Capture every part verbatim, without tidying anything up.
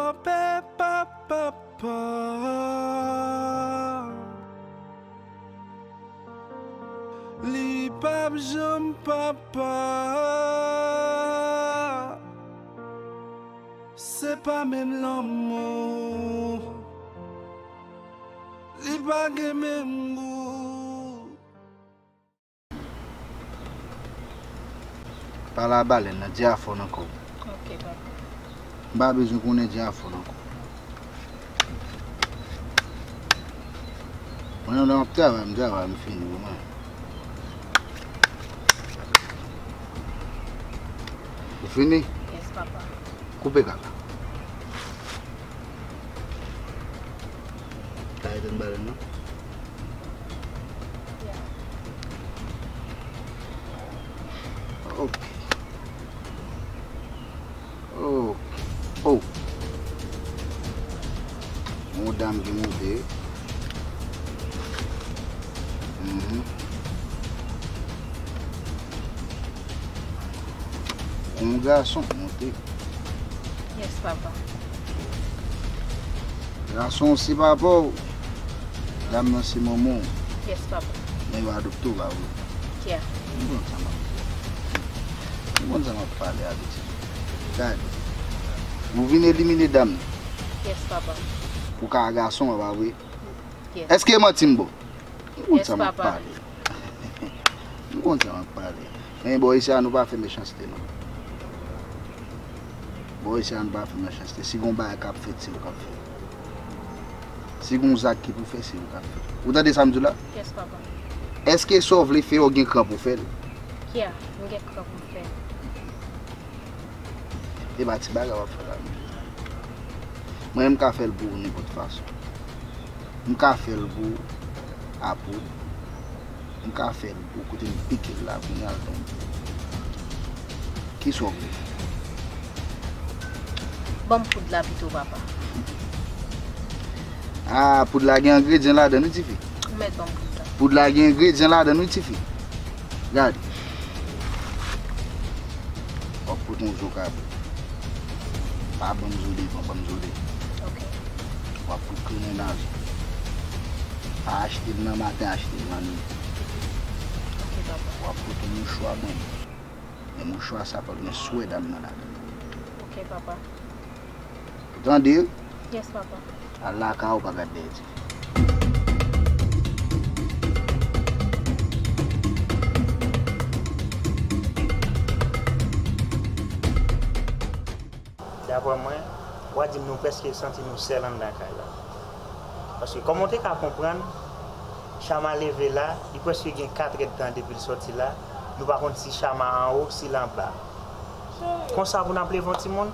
Pè pa papa, li p ap janm papa. Se pa menm lanmou, li pa gen menm gou. Pale a balèn nan, di afon nan kò w. Ok, papa. M pa bezwen konnen, di afon nan kò w. Mwen menm lè m ap travay, m travay, m fini pou mwen. Ou fini? Yes, papa. Koupe kaka. Ka etenn balèn nan? Yeah. Ok. Ok. Oh. Yon dam ki monte. Mhm. Yon gason monte. Yes, papa. Gason se papa w. Dam nan se manman w. Yes, papa. Men yo adopte w, pa vre? Yeah. M konn sa m ap fè. M konn sa m ap pale avèk timoun. Gade. Ou vin elimine dam nan. Yes, papa. Pou ka gason an, pa vre? Yes. Èske manti m ba w? M konn sa m ap pale. M konn sa m ap pale. Men bò isi a nou pa fè mechanste non. Bò isi a nou pa fè mechanste. Si gon bagay k ap fèt, se ou k ap fè. Si gon zak ki pou fè, se ou k ap fè. Ou tande sa m di w la? Yes, papa. Èske sa w vle fè yo gen kran pou fè l? Yeah, m gen kran pou m fè l. E pa ti bagay w ap fè la non. Mwen, m ka fè l pou ou nenpòt fason. M ka fè l pou ou a poud. M ka fè l pou ou kote m pike l la, kounye a l tonbe. Kisa w vle? Ban m poud la pito, papa. Ah, poud la gen engredyan ladan l wi, tifi. Ou mèt ban m poud la. Poud la gen engredyan ladan l wi, tifi. Gade. W ap pote yon zo kabrit. Pa ban m zo devan, ban m zo devan. Ok. W ap pote grenadye. Pa achte l nan maten, achte l nan nwi. Ok, papa. W ap pote mouchwa ban m. Men mouchwa sa pa gen swè dam nan ladan l. Ok, papa. Ou tande? Yes, papa. Al lakay ou, pa gad dèyè tifi. Daprè mwen, w a di m nou prèske santi nou sèl anndan kay la. Paske kòman w te ka konprann, Chama leve la, li prèske gen katrèdtan depi l sòti la, nou pa konn si Chama anwo, si l anba. Konsa pou n ap leve yon timoun?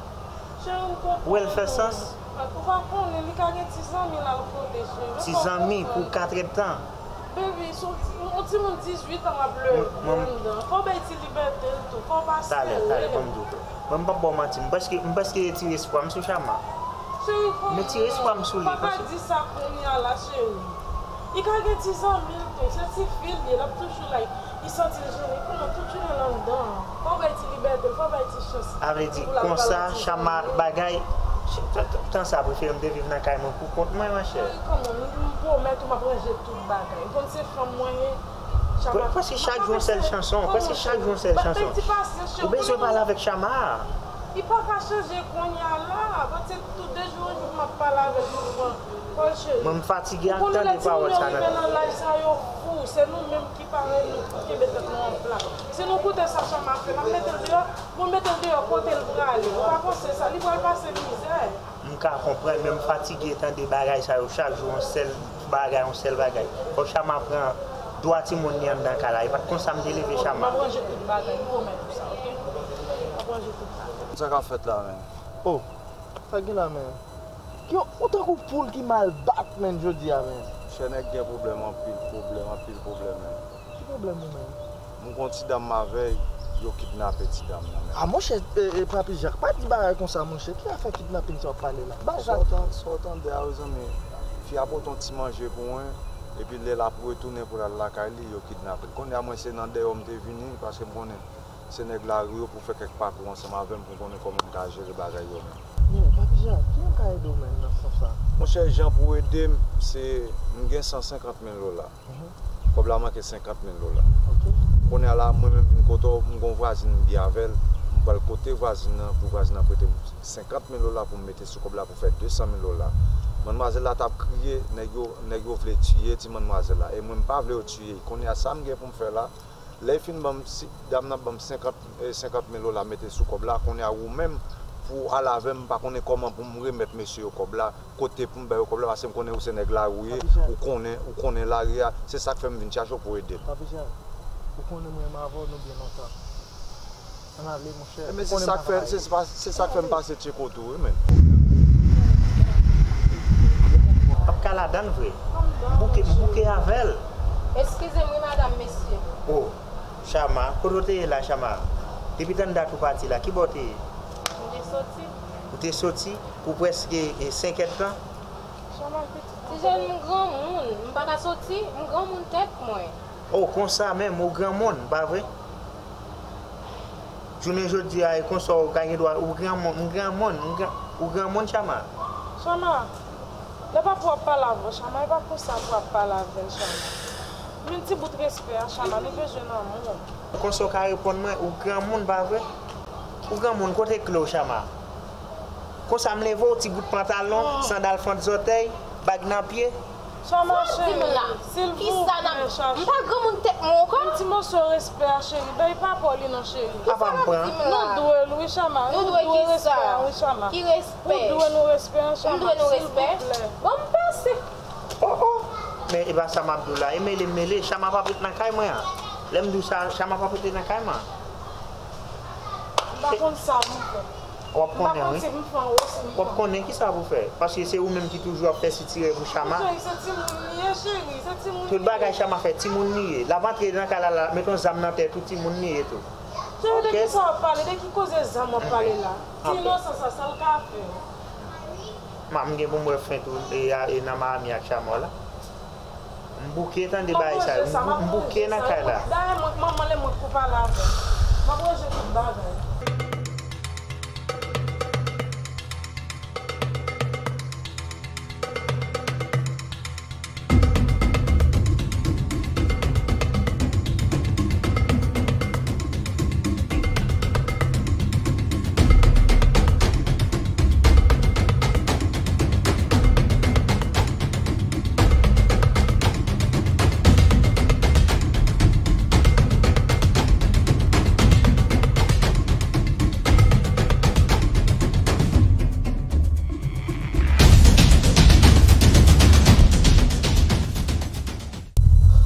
Cheri, ou konprann. Ou wè l fè sans? Ou pa konnen, li ka gen ti zanmi l al kote, cheri. Ti zanmi pou katrèdtan? Baby, se yon ti, yon timoun dizuit an w ap leve anndan. Fò w bay ti libète l tou, fò w pa sere. Talè, talè, ban m di w tou. Mwen, m p ap ba w manti, m prèske, m prèske retire espwa m sou Chama. Cheri, kòman? M retire espwa m sou li, paske. Ou pa ka di sa kounye a la, cheri. Li ka gen ti zanmi l tou, se ti fi l ye, l ap toujou la. Li santi l jennen, kòman tout jounen l anndan. Fò w bay ti libète l, fò w bay ti chans. A vle di, konsa, Chama bagay, tan, tan, tan sa prefere m te viv nan kay mwen pou kont mwen, monchè. Cheri, kòman? M, m pwomèt ou m ap ranje tout bagay. Ou konn se fanm mwen ye. Chama, prèske chak jou yon sèl chanson, prèske chak jou yon sèl chanson. Ou bezwen pale avèk Chama. Li pa ka chanje kounye a la, paske tou de jou an jou m ap pale avè l, m pran kò l, cheri. Mwen, m fatige ak tande pawòl sa nan. Ou konnen lè timoun yo rive nan laj sa, yo fou, se nou menm ki parèy, nou kenbe tèt nou an pla. Si nou koute sa Chama ap fè, n ap mete l deyò, pou n mete l deyò, kote l prale? Ou pa panse sa, li pral pase mizè. M ka konprann, men m fatige tande bagay sa yo chak jou, yon sèl bagay, yon sèl bagay. Fò Chama pran dwa timoun li anndan kay la. E pa t konsa m te leve Chama. M ap ranje tout bagay, m pwomèt ou sa, oke? M ap ranje tout bagay. Sa k ap fèt la menm? Oh, sa gen la menm? Yo, ou tankou poul ki mal bat menm jodi a menm. Monchè, nèg gen pwoblèm, anpil pwoblèm, anpil pwoblèm menm. Ki pwoblèm ou menm? M gon ti dam m avè l, yo kidnape ti dam nan menm. A monchè, e, e, Papi Jak, pa di bagay konsa monchè, ki afè kidnapin sa w ap pale la? Sa w tan-, sa w tande a wi zanmi, fi a pote yon ti manje pou mwen, epi lè l ap retounen pou l al lakay li, yo kidnape l. Kounye a mwen se nan dèyè w m te vini, paske m konnen se nèg lari yo pou fè kèk pakou ansanm avè m pou m konnen kòman m ka jere bagay yo menm. Men Papi Jak, kijan m ka Sa ede w menm nan sans sa? Monchè, jan pou ede m, se m gen san senkant mil dola. Kòb la manke senkant mil dola. Ok. Kounye a la, mwen menm vin kote w, m gon vwazin m byen avè l, m pral kote vwazin nan pou vwazin nan prete m senkant mil dola pou m mete sou kòb la pou fè de san mil dola. Manmwazèl la t ap kriye, nèg yo, nèg yo vle tiye ti manmwazèl la. E mwen, m pa vle yo tiye. Kounye a, sa m gen pou m fè la, lè y fin ban m, si dam nan ban m senkant, eh, senkant mil dola mete sou kòb la, kounye a ou menm, pou w al avè m, m pa konnen kòman pou m remèt mesye yo kòb la, kote pou m ba yo kòb la, paske m konnen ou se nèg lari ou ye, ou konnen, ou konnen lari a, se sa k fè m vin chache w pou w ede m. Papi Jan, ou konnen mwen menm avè w, nou byen lontan. Ann ale, monchè. Ebyen, se sa k fè, se pa, se sa k fè m pase tcheko tou, wi, men. M p ap ka ladann vre. M bouke, m bouke avè l. Eskize m wi, madanm, mesye. Oh, Chama, kote w te ye la, Chama? Depi tann dat ou pati la, ki bò w te ye? M te soti. Ou te soti pou prèske, eh, senk èdtan? Chama, pitit. Ti jèn, m granmoun, m pa ka soti, m granmoun tèt mwen. Oh, konsa menm, ou granmoun, pa vre? Jounen jodi a, e konsa ou ka gen dwa, ou granmoun, m granmoun, m gran, ou granmoun, Chama. Chama, lè papa w ap pale avè w, Chama, e pa konsa pou w ap pale avè l, Chama. Men ti bout respè a, Chama, nou bezwen nan moun. Konsa w ka reponn mwen, ou granmoun, pa vre? Ou granmoun, kote kle w, Chama? Konsa m leve w, ti bout pantalon, sandal fant zòtèy, bag nan pye. Chama, cheri, silvouplè, Chama. M pa granmoun tèt mwen ankò. Yon ti moso respè a, cheri. Bay papa w li non, cheri. Papa m pran. Nou dwe l wi, Chama. Nou dwe respè a wi, Chama. Ki respè? Ou dwe nou respè an, Chama, silvouplè. Bon, m pase. Oh, oh. Men e pa sa m ap di w la. E mele m mele. Chama p ap ret nan kay mwen an. Lè m di w sa, Chama p ap rete nan kay mwen an. M pa konn sa pou m fè. W ap konnen, wi. M pa konn si m fè anwo, si m fè anwo. W ap konnen kisa pou fè. Paske se ou menm ki toujou ap fè sitirè pou Chama. Cheri, se timoun li ye, cheri. Se timoun li ye. Tout bagay Chama fè, timoun li ye. L ap antre nan kay la, l ap met yon zam nan tèt ou, timoun li ye tou. Cheri, de kisa w ap pale? De ki koze zam w ap pale la? Ti inosan sa, sa l ka fè? Ma, m gen pou m wè fen tou, e, a, e nan Miami ak Chama w la. M bouke tande bagay sa yo. M bou-, m bouke nan kay la. Dayè, mwen, manman li mwen pou pale avè l. M ap ranje tout bagay.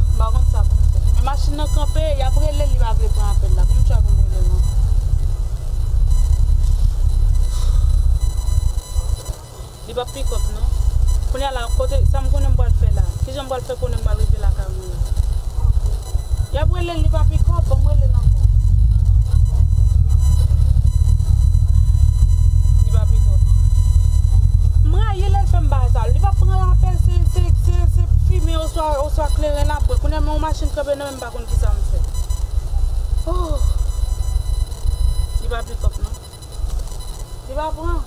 M pa konn sa pou m fè. Men machin nan kanpe, y ap rele l, li pa vle pran apèl la. Pou m tchwa pou m rele l ankò. Li p ap pick up non. Kounye a la, kote, sa m konnen m pral fè la? Kijan m pral fè konnen m pral rive lakay mwen la? Y ap rele l, li pa pick up, ban m rele l ankò. Li pa pick up. M rayi lè l fè m bagay sa. Li p ap pran apèl, se, se, se, se fimen oswa, oswa kleren l ap bwè. Kounye a, men yon machin kanpe nan men m, m pa konn kisa m fè. Oh. Li pa pick up non. Li pa pran.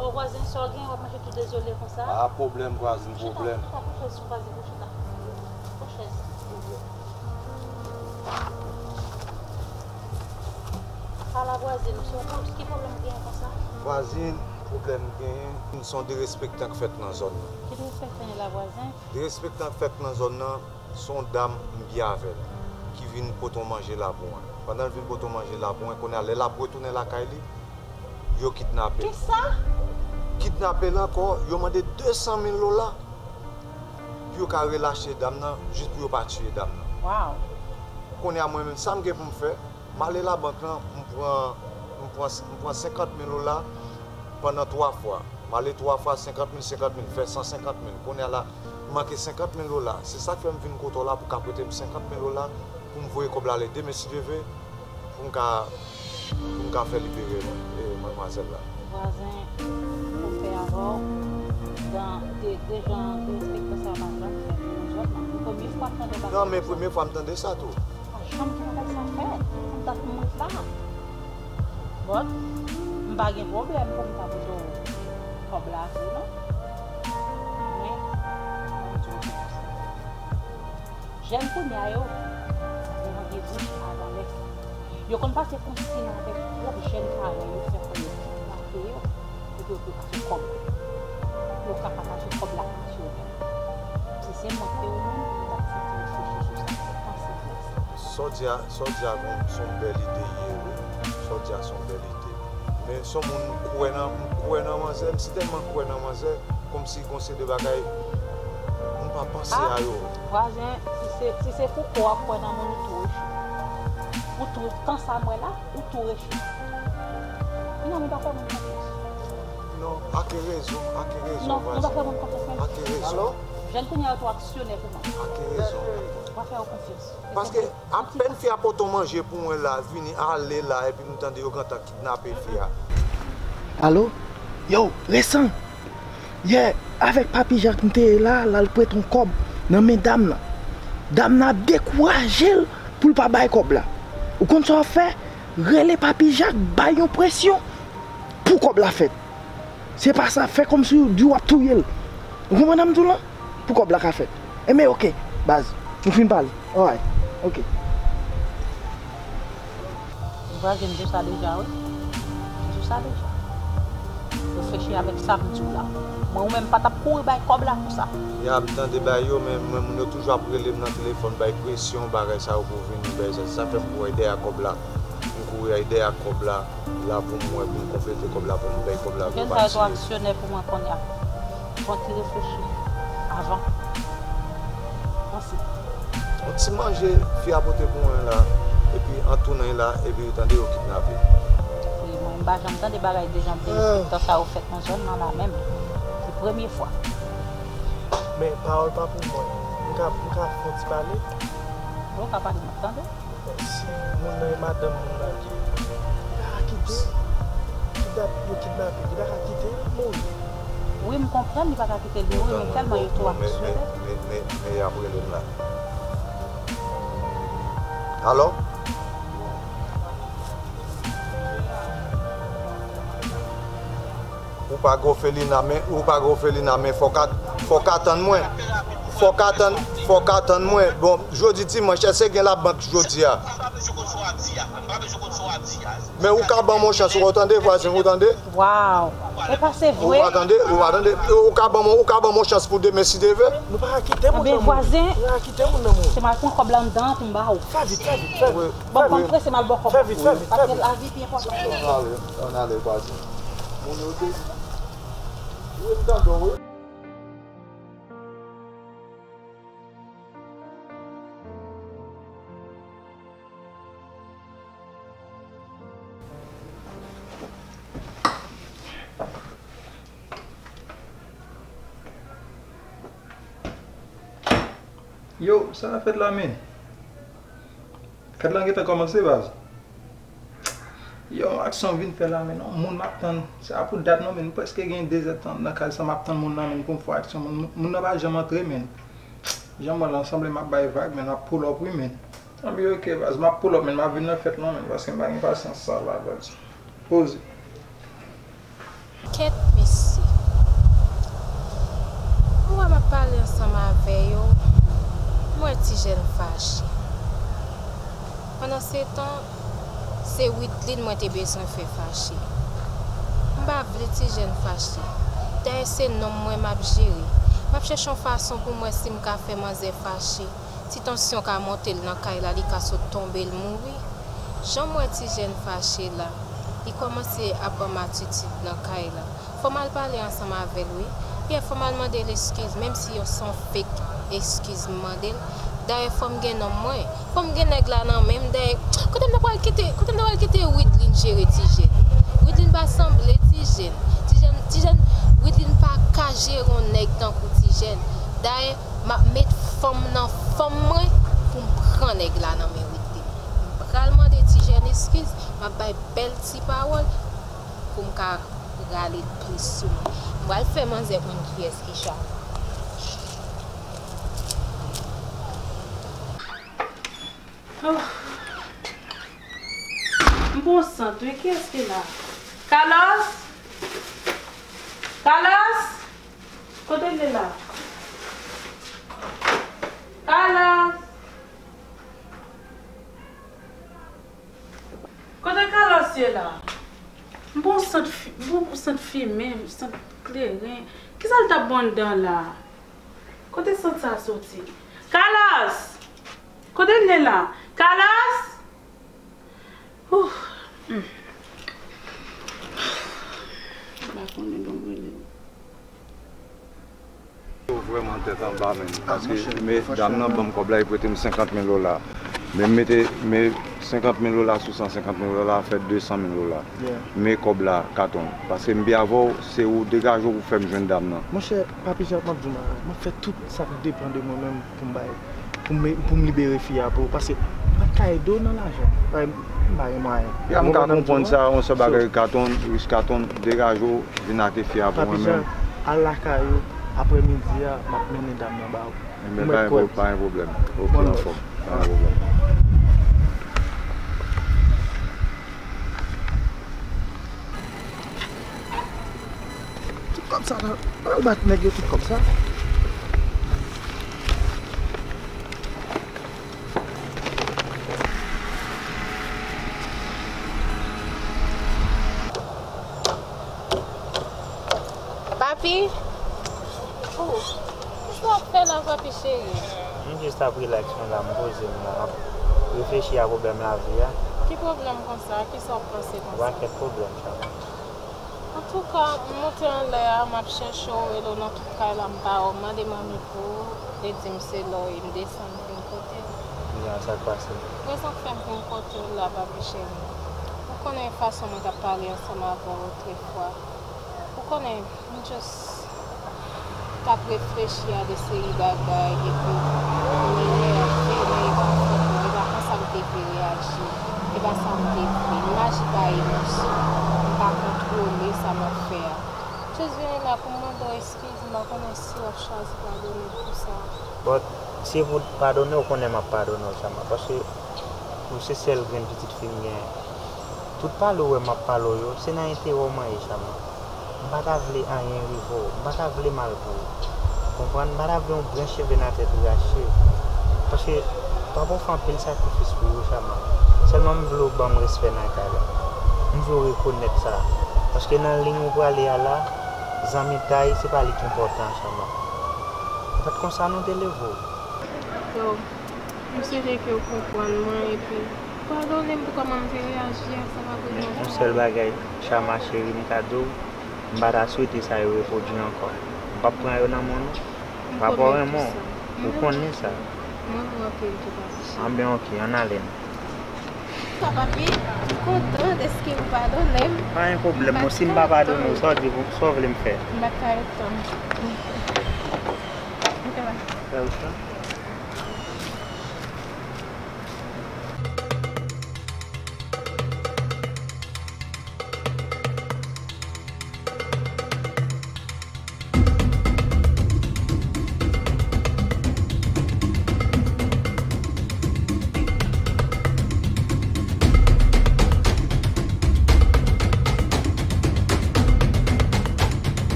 O vwazen, sa w gen, w ap mache tou dezole konsa? Pa pwoblèm, vwazen, pwoblèm. Chita, chita, pran chèz sou vwazen pou chita. Pran chèz. Pale a vwazen, se yon pwob-, ki pwoblèm w genyen konsa? Vwazen, pwoblèm m genyen, se yon derespektan k fèt nan zòn nan. Ki derespektan ye la, vwazen? Derespektan k fèt nan zòn nan, se yon dam m byen avè l, ki vin pote yon manje la pou mwen. Pandan l vin pote yon manje la pou mwen, kounye a, lè l ap retounen lakay li, yo kidnape l. Kisa? Kidnape l ankò, yo mande de san mil dola pou yo ka relache dam nan, jis pou yo pa tiye dam nan. Wow. Kounye a, mwen menm, sa m gen pou m fè, m ale labank lan, m pran, m pran, m pran senkant mil dola pandan twa fwa. M ale twa fwa, senkant mil, senkant mil, fè san senkant mil. Kounye a la, m manke senkant mil dola. Se sa k fè m vin kote w la pou w ka prete m senkant mil dola pou m voye kòb la ale demen si Dye vle, pou m ka, pou m ka fè libere, e, madmwazèl la. Vwazen, pou m fè avè w, dan Dejan, derespektan sa yo pa janm fèt nan zòn nan. Premye fwa m tande bagay sa. Non, men premye fwa m tande sa tou. Pa janm gen bagay sa fèt. Konn dat m ret la. But, m pa gen pwoblèm pou m ta pote w kòb la tou, non. Men, ban m di w yon ti bagay. Jèn kounye a yo, yo mande bouch avan lè. Yo konn pase konsign avèk pwòp jèn paran yo, fè kwè yo kidnape yo, epi yo pase kòb. Yo ka pataje kòb la ant yo menm. Si se mwen te ou menm, m t ap fouti reflechi sou sa, se konsekans. Sa w di a, sa w di a, bon, se yon bèl ide ye, wi. Sa w di a, se yon bèl ide. Men se yon moun m kwè nan, m kwè nan manzè, m si tèlman kwè nan manzè, kòmsi gon seri de bagay m pa panse a yo. Vwazen, si se, si se pou kò a kwè nan moun, ou tou rechèt. Ou tou, tan sa m wè la, ou tou rechèt. Non, nou pa fè moun konfyans. Non, a ki rezon, a ki rezon, vwazen? Non, nou pa fè moun konfyans menm. A ki rezon? Jèn kounye a yo twò aksyonè pou mwen. A ki rezon? M pa fè yo konfyans. Paske apèn fi a pote yon manje pou mwen la, vini ale la, epi m tande yo gentan kidnape fi a. Alo? Yo, Resan! Yè, avèk Papi Jak m te ye la, l al prete yon kòb nan men dam nan. Dam nan ap dekouraje l pou l pa bay kòb la. Ou konn sa w ap fè? Rele Papi Jak, bay yon presyon pou kòb la fèt. Se pa sa, fè kòmsi w di w ap touye l. Ou konprann sa m di w lan? Pou kòb la ka fèt. Enben, oke, baz. Nou fin pale. Alright. Oke. Vwazen, m di w sa deja, wi. M di w sa deja. Reflechi avèk sa m di w la. Mwen, ou menm, pa t ap kouri bay kòb la konsa. Ya, m tande bay yo, men mwen, moun yo toujou ap rele m nan telefòn, bay presyon, bagay sa yo pou vini, bagay sa. Sa fè m kouri dèyè kòb la. M kouri dèyè kòb la. La pou m wè, pou m konplete kòb la, pou m bay kòb la, pou m pa tiye. Jèn sa yo twò aksyonè pou mwen kounye a. Fò w ti reflechi avan. Panse. Yon ti manje fi a pote pou mwen la, epi an tounen la, epi ou tande yo kidnape. Wi, mwen, m pa janm tande bagay de jan derespektan sa yo fèt nan zòn nan la menm. Se premye fwa. Men pawòl pa pou mwen. M ka, m ka fè yon ti pale? Wi, w ka pale, m ap tande. Si moun nan e madanm moun nan li ye, li pa ka kite l. Kidnap-, yo kidnape l, li pa ka kite l mouri. Wi, m konprann li pa ka kite l mouri, men tèlman yo twò aksyonè. Men, men, men, men y ap rele m la. Alo? Ou pa gen ofelina, men, ou pa gen ofelina, men fòk a, fòk atann mwen. Fòk atann, fòk atann mwen. Bon, jodi dimanch, èske gen labank jodi a? Men ou ka ban m yon chans, ou tande, vwazen, ou tande? Waw. E pa se vre? Ou pa tande, ou pa tande. Ou ka ban m, ou ka ban m yon chans pou demen si Dye vle? Nou pa ka kite moun nan mouri. Anben, vwazen, nou pa ka kite moun nan mouri. Se m al pran kòb la anndan an pou m ba ou. Fè vit, fè vit, fè vit. Bon, ban m prese, m al ba w kòb la. Fè vit, fè vit, fè vit. Paske lavi pi enpòtan. Ann ale, ann ale, vwazen. Moun yo te, wi, m tande w, wi. Yo, sa k ap fèt la, men? Fèt lan gentan kòmanse, baz. Yo, aksyon vin fè la, men, non, moun m ap tann. Se pa pou dat, non, men, m prèske gen de zèdtan nan kay sa, m ap tann moun nan, men, pou m fè aksyon. Moun, moun nan pa janm antre, men. Jan m wè l la, sanble m ap bay vag, men, m ap pull up, wi, men. Anben, oke, baz, m ap pull up, men, m ap vin nan fèt lan, men, paske m pa gen pasyans sa la, baz. Poze. Kèt, mesye. Ou wè m ap pale ansanm avè yo, m wè Ti Jèn fache. Pandansetan, se Widlin mwen te bezwen fè fache. M pa vle Ti Jèn fache. Dayè se nonm mwen m ap jere. M ap chèche yon fason pou m wè si m ka fè manzè fache. Ti tansyon ka monte l nan kay la, li ka sot tonbe, l mouri. Jan m wè Ti Jèn fache la, li kòmanse ap ban m atitid nan kay la. Fò m al pale ansanm avè l, wi. Yè, fò m al mande l eskiz, menm si se yon fake eskiz m mande l. Dayè, fò m gen nonm mwen. Fò m gen nèg la nan men m. Dayè, kote m ta pral kite, kote m ta pral kite Widlin jere Ti Jèn? Widlin pa sanble Ti Jèn. Ti Jèn, Ti Jèn, Widlin pa ka jere yon nèg tankou Ti Jèn. Dayè, m ap met fanm nan fanm mwen pou m pran nèg la nan men Widlin. M pral mande Ti Jèn eskiz, m ap bay bèl ti pawòl pou m ka rale l plis sou mwen. M pral fè manzè konn kiyès ki Chana. Oh. M pran sant, wi. Kiyès ki la? Carlos? Carlos? Kote l ye la? Carlos? Kote Carlos ye la? M pran sant fi-, m pran sant fimen, sant kleren. Kisa l t ap bon anndan la? Kote sant sa soti? Carlos! Kote l ye la? Carlos! Ouh. Hmm. M pa konnen bon mwen li. Yo vrèman tèt anba, men. Paske men dam nan ban m kòb la, li prete m senkant mil dola. Men m mete, men senkant mil dola sou san senkant mil dola fè de san mil dola. Men kòb la, Katon. Paske m byen avè w, se ou degaje w pou fè m jwenn dam nan. Monchè, Papi Jacques, m ap di w, m ap fè tout sa k depann de mwen menm pou m bay, pou m, pou m libere fi a pou ou, paske m pa ka ede w nan lajan. M pa gen mwayen. Ya, m ka konprann sa, yon sèl bagay, Katon, Rich Katon, degaje w, vin ak fi a pou mwen menm. Papi Jacques, al lakay ou, aprè midi a, m ap mennen dam nan ba ou. Enben, pa gen pwoblèm. Ok, anfòm. Pa gen pwoblèm. Tout kòb sa nan, al bat nèg yo tout kòb sa. Papi? Oh, kisa w ap fè la, papi cheri? M jis ap rilaks mwen la, m poze m la, m ap reflechi a pwoblèm lavi a. Ki pwoblèm konsa? Kisa w ap panse konsa? Yon pakèt pwoblèm, Chama. Antouka, m monte anlè a, m ap chèche w, rele w nan tout kay la, m pa wè w, m mande manmi pou ou, li di m se la w ye, m desann vin kote w. Jan sa k pase? Rezon k fè m vin kote w la, papi cheri. Ou konnen fason mwen t ap pale ansanm avè w otrefwa. Ou konnen, m just t ap reflechi a de seri bagay, epi m ap vini, e pa fòt mwen, e pa konsa m te vle reyaji, e pa sa m te vle. M aji pa emosyon, m pa kontwole sa m ap fè a. Just vini la pou m mande w eskiz, m pa konnen si w ap chwazi padone m pou sa. But, si e pou padone, ou konnen m ap padone w, Chama, paske ou se sèl grenn pitit fi m genyen. Tout pale w wè m ap pale w yo, se nan enterè w mwen ye, Chama. M pa ta vle anyen rive w, m pa ta vle mal pou ou. Konprann? M pa ta vle yon bren cheve nan tèt ou rache. Paske papa w fè anpil sakrifis pou ou, Chama. Sèlman m vle w ban m respè nan kay la. M vle w rekonèt sa. Paske nan liy ou prale a la, zanmitay, se pa li ki enpòtan, Chama. Se pa t konsa nou te leve w. Frè, m swete ke w konprann mwen epi padone m pou kòman m te reyaji a, sa pa vin bon. Yon sèl bagay, Chama cheri, m ka di w, m pa ta swete sa yo repwodui ankò. M p ap pran yo nan men w non. Papa w renmen w. Ou konnen sa. Mwen renmen w anpil tou, papi cheri. Anben, ok, ann ale n. Sa, papi, m kontan dèske ou padone m. Pa gen pwoblèm, bon, si m pa padone w, sa w di, sa w vle m fè? M pa t ka ret tan. Ok, bye. Fè ou sa.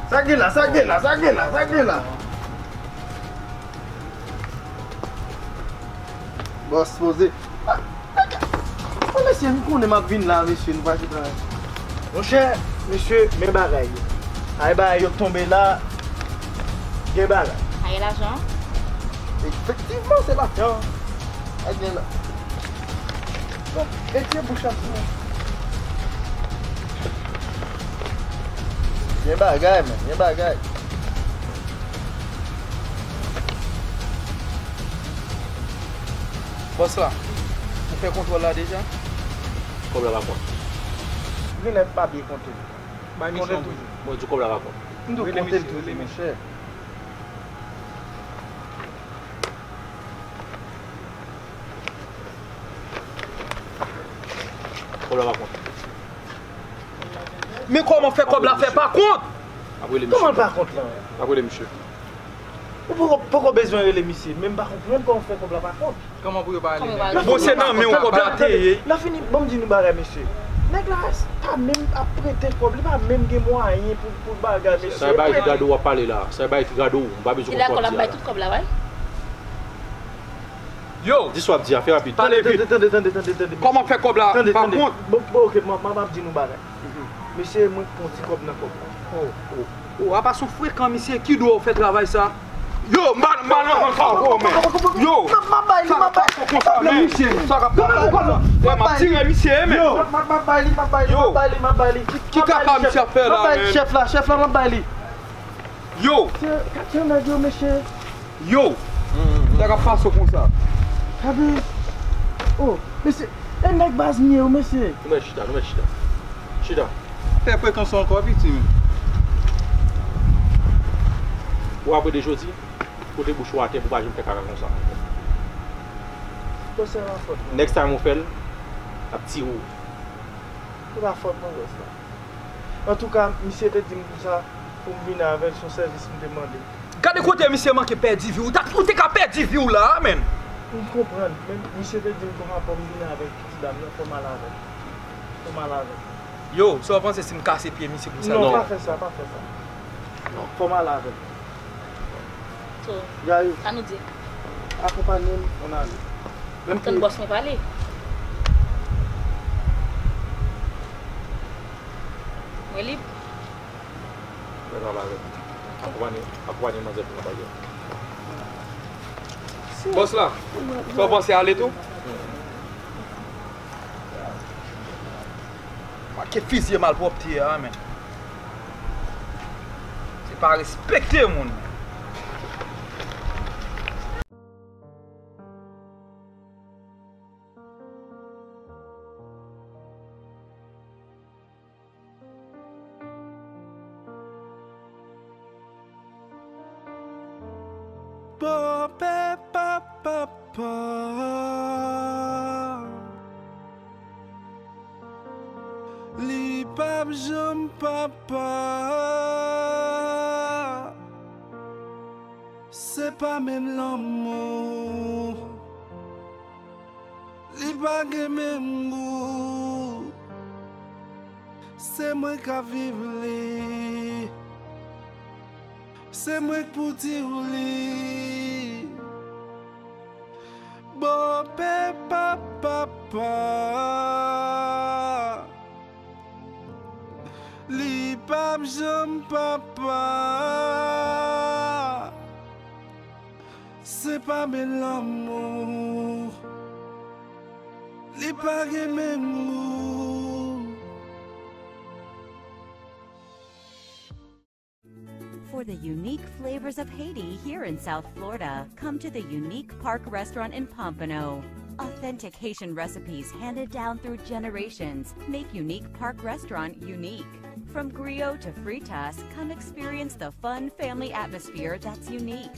Sa k gen la, sa k gen la, sa k gen la, sa k gen la. Bòs poze. Ah, mesye, m konnen m ap vin la, mesye, nou pa chita. Monchè, mesye, men bagay yo. Ay, bagay yo tonbe la. Gen bagay. Ay, lajan. Efektivman, se lajan. Ay, gen la. Bon, etye bouch la sou mwen. Gen bagay, men, gen bagay. Bòs la, ou fè kontwòl la deja? Kòb la pa kont. Genlè m pa byen konte. Bay misye yon bout. Mwen di kòb la pa kont. M di w konte l tou, monchè. Kòb la pa kont. Men kòman fè kòb la fè pa kont? Kòman l pa kont lan? Ap rele misye. Ou poko, poko bezwen rele misye, men m pa konprann kòman w fè kòb la pa kont. Kòman pou yo pa ale, nèg? Bon, se nan men w kòb la te ye. Lè fini, ban m di nou bagay, mesye. Nèg la pa menm ap prete kòb, li pa menm gen mwayen pou, pou bagay, mesye. Sa e bay ki gade w ap pale la. Sa e bay ki gade w, m pa bezwen konn kòb ti a la. Tout kòb la, wi. Yo! Di sa w ap di a, fè rapid. Pale vit. Tande, tande, tande, tande, tande, mesye. Kòman fè kòb la pa kont? Bon, bon, ok, m, m, m ap di nou bagay. Mesye, mwen k pran ti kòb nan kòb la. Oh, oh, oh, apa s on frekan, mesye, ki dwe w fè travay sa? Yo, m pa, m pa nan sa, oh, men. Yo, m ap bay li, m ap bay li. Sa k ap pase konsa, men? Sa k ap pase konsa? M ap tire misye, men. Yo, m ap bay li, m ap bay li, m ap bay li, m ap bay li. Ki, ki kaka misye ap fè la, men? M ap bay li, chèf la, chèf la, m ap bay li. Yo! Se katye nèg yo, mesye. Yo! Sa k ap pase konsa? Gade. Oh, mesye, e nèg baz m ye wi, mesye. Nou mèt chita, nou mèt chita. Chita. Fè frekan sa ankò, piti. Ou ap rele jodi, pote bouch ou atè pou w pa janm fè kaka konsa. Bon, se pa fòt mwen. Next time ou fè l, l ap tire w. Se pa fòt mwen, bòs la. Antouka, misye te di m konsa pou m vini avè l, se yon sèvis m te mande. Gade kote misye manke pèdi vi w. Ou ta, ou te ka pèdi vi w la a, menn. M konprann, men misye te di m konsa pou m vini avèk ti dam nan, fò m al avè l. Fò m al avè l. Yo, sa w panse si m kase pye misye pou sa? Non, pa fè sa, pa fè sa. Non, fò m al avè l. So, sa nou di? Akonpanye m, ann ale. Menm tann bòs mwen pale. Mwen lib. Mwen travay avèk li. Akonpanye, akonpanye manzè pou nan bagay. Bòs la, sa w panse ale tou? Manke fizye malpwòpte a, men. Se pa respekte moun. Bòpè pa papa. Li p ap janm papa. Se pa menm lanmou. Li pa gen menm gou. Se mwen k ap viv li. Se mwen k pou di w li. Bòpè pa papa. Li p ap janm papa. Se pa menm lanmou. Li pa gen menm gou. For the unique flavors of Haiti here in South Florida, come to the Unique Park Restaurant in Pompano. Authentic Haitian recipes handed down through generations make Unique Park Restaurant unique. From griot to fritas, come experience the fun family atmosphere that's unique.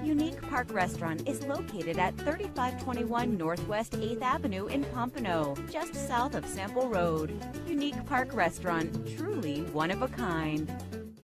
Unique Park Restaurant is located at thirty-five twenty-one Northwest eighth Avenue in Pompano, just south of Sample Road. Unique Park Restaurant, truly one of a kind.